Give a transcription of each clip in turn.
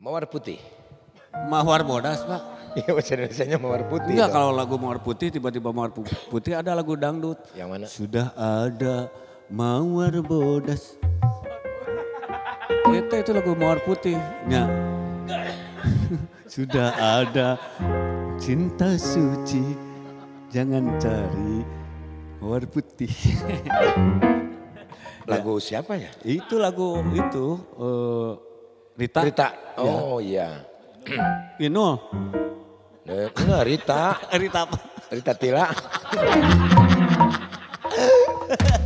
Mawar Putih. Mawar Bodas, Pak. Iya, bahasa Indonesianya Mawar Putih. Enggak, dong. kalau lagu Mawar Putih tiba-tiba Mawar Putih ada lagu dangdut. Yang mana? Sudah ada Mawar Bodas. Itu lagu Mawar Putih. Ya. Sudah ada cinta suci, jangan cari Mawar Putih. Lagu siapa ya? Itu lagu itu Rita. Rita. Oh iya. Inul. Enggak, Rita. Rita apa? Rita Tila.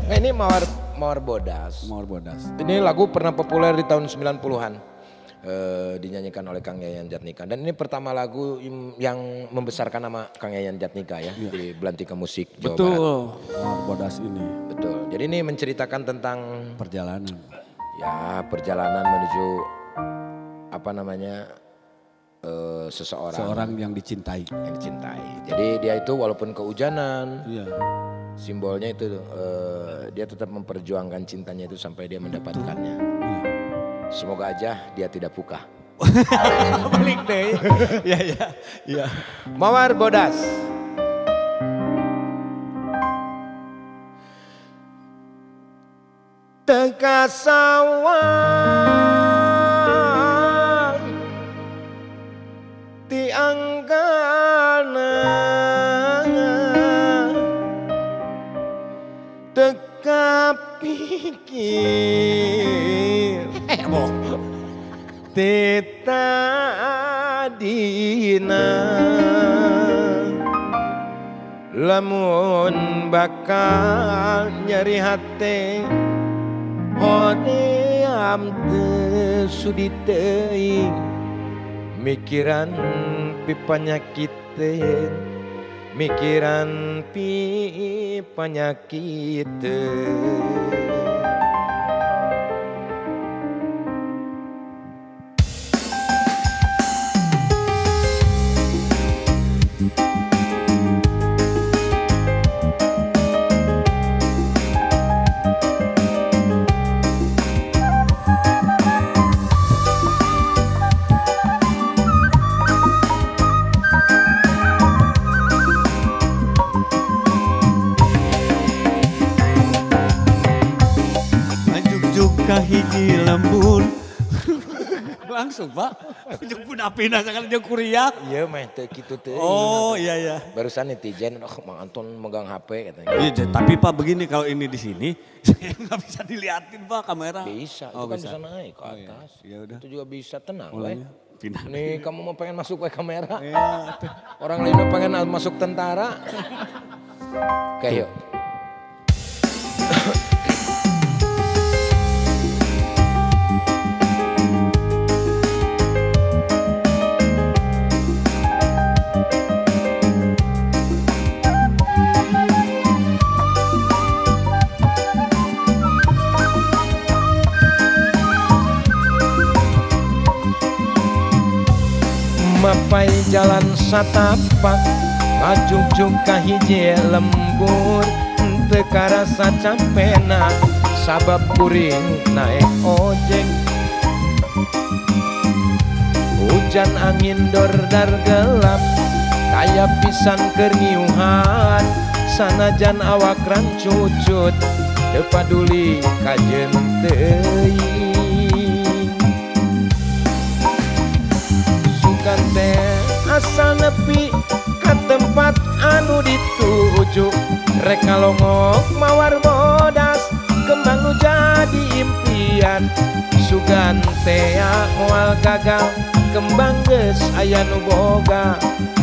Nah, ini Mawar Bodas. Mawar Bodas. Ini lagu pernah populer di tahun 90-an. Dinyanyikan oleh Kang Yayan Jatnika. Dan ini pertama lagu yang membesarkan nama Kang Yayan Jatnika ya, ya, di Belantika Musik Jawa Betul. Barat. Mawar Bodas ini. Betul. Jadi ini menceritakan tentang perjalanan. Ya, perjalanan menuju apa namanya seseorang. Seorang yang dicintai. Yang dicintai. Jadi dia itu walaupun kehujanan, ya, simbolnya itu dia tetap memperjuangkan cintanya itu sampai dia mendapatkannya. Ya. Semoga aja dia tidak pukah. Balik deh. Ya, ya, ya. Mawar Bodas. Teka sawang tianggana, teka pikir tetadina, lamun bakal nyeri hate hoream teu sudi teuing, mikiran pipanyakiteun, mikiran pipanyakiteun. Hiji lembur. Langsung Pak. Jeung apina sekali jeung kuriak. Iya mah teu kitu teh. Oh iya iya. Barusan netizen, oh Mang Anton megang HP katanya. Iya, tapi Pak begini kalau ini di sini saya nggak bisa diliatin Pak kamera. Bisa, oh, itu kan bisa bisa naik ke atas. Oh, iya. Ya udah. Itu juga bisa, tenang. Nih kamu mau pengen masuk ke kamera. Iya. Orang lain mau pengen masuk tentara. Oke yuk. Mapai jalan satapak ngajugjug ka hiji lembur, teu karasa capena sabab kuring naek ojek. Hujan angin dordar gelap taya pisan keur ngiuhan, sanajan awak rancucut teu paduli kajeun teuing. Teh asal nepi ka tempat anu dituju, rek ngalongok mawar bodas kembang nu jadi impian. Sugan teh moal gagal kembang geus aya nu boga,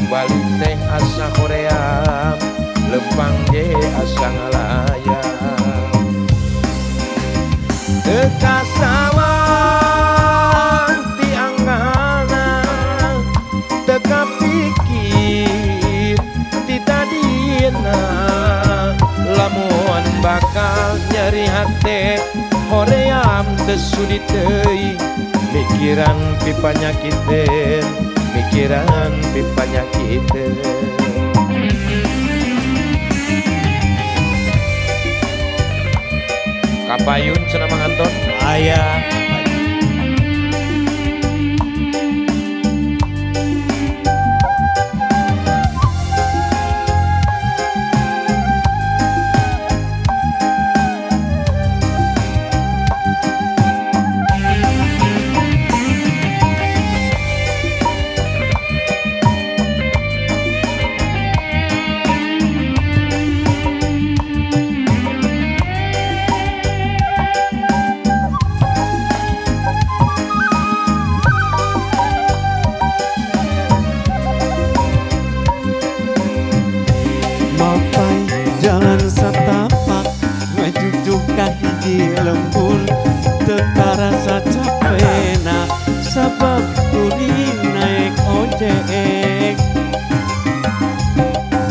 balik teh asa hoream lempang ge asa ngalayang. Teu kasawang tianggana, teka pikir titadina, lamun bakal nyeri hate hoream teu sudi teuing, mikiran pipanyakiteun, mikiran pipanyakiteun. Kapayun cenah Mang Anton. Aya. Lembur teu karasa capena sabab kuring naik ojek.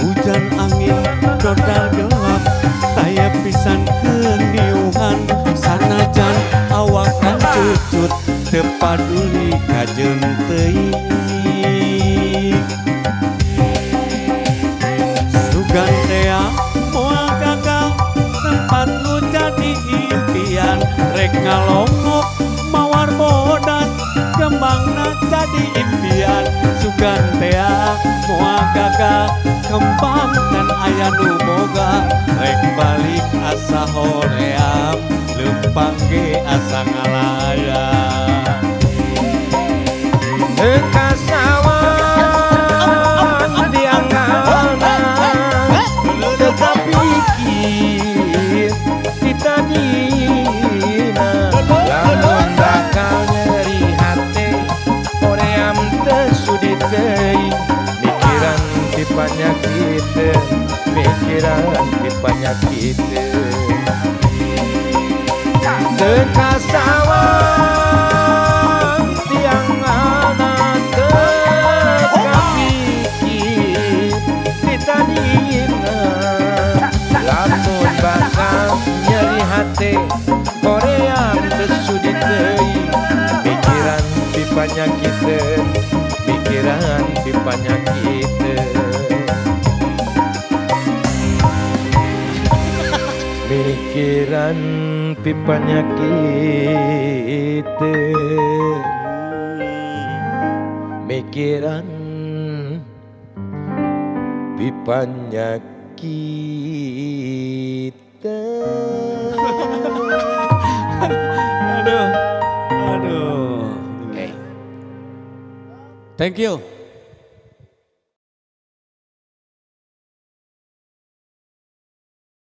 Hujan, angin, dordar gelap, taya pisan keniuhan. Sanajan awak cucut, teu paduli kajeun teuing. Sugan tea moal gagal tempat nu jadi impian. Rek ngalongok mawar bodas, kembangna jadi impian. Sugan tea moal gagal, kembang dan aya nu boga. Rek balik asa hoream, leumpang ge asa ngalayang. Teu kasawang dianggalna, teu kapikir ti tadina. Lamun bakal nyeri hate, hoream teu sudi teuing. Mikiran ti panyakiteun, mikiran ti panyakiteun. Teu kasawang tiangalna, teu kapikir ti tadina. Lamun bakal nyeri hate, hoream teu sudi teuing. Mikiran ti panyakiteun, mikiran ti panyakiteun. Mikiran ti panyakiteun, mikiran ti panyakiteun. Aduh, aduh. Hey. Thank you.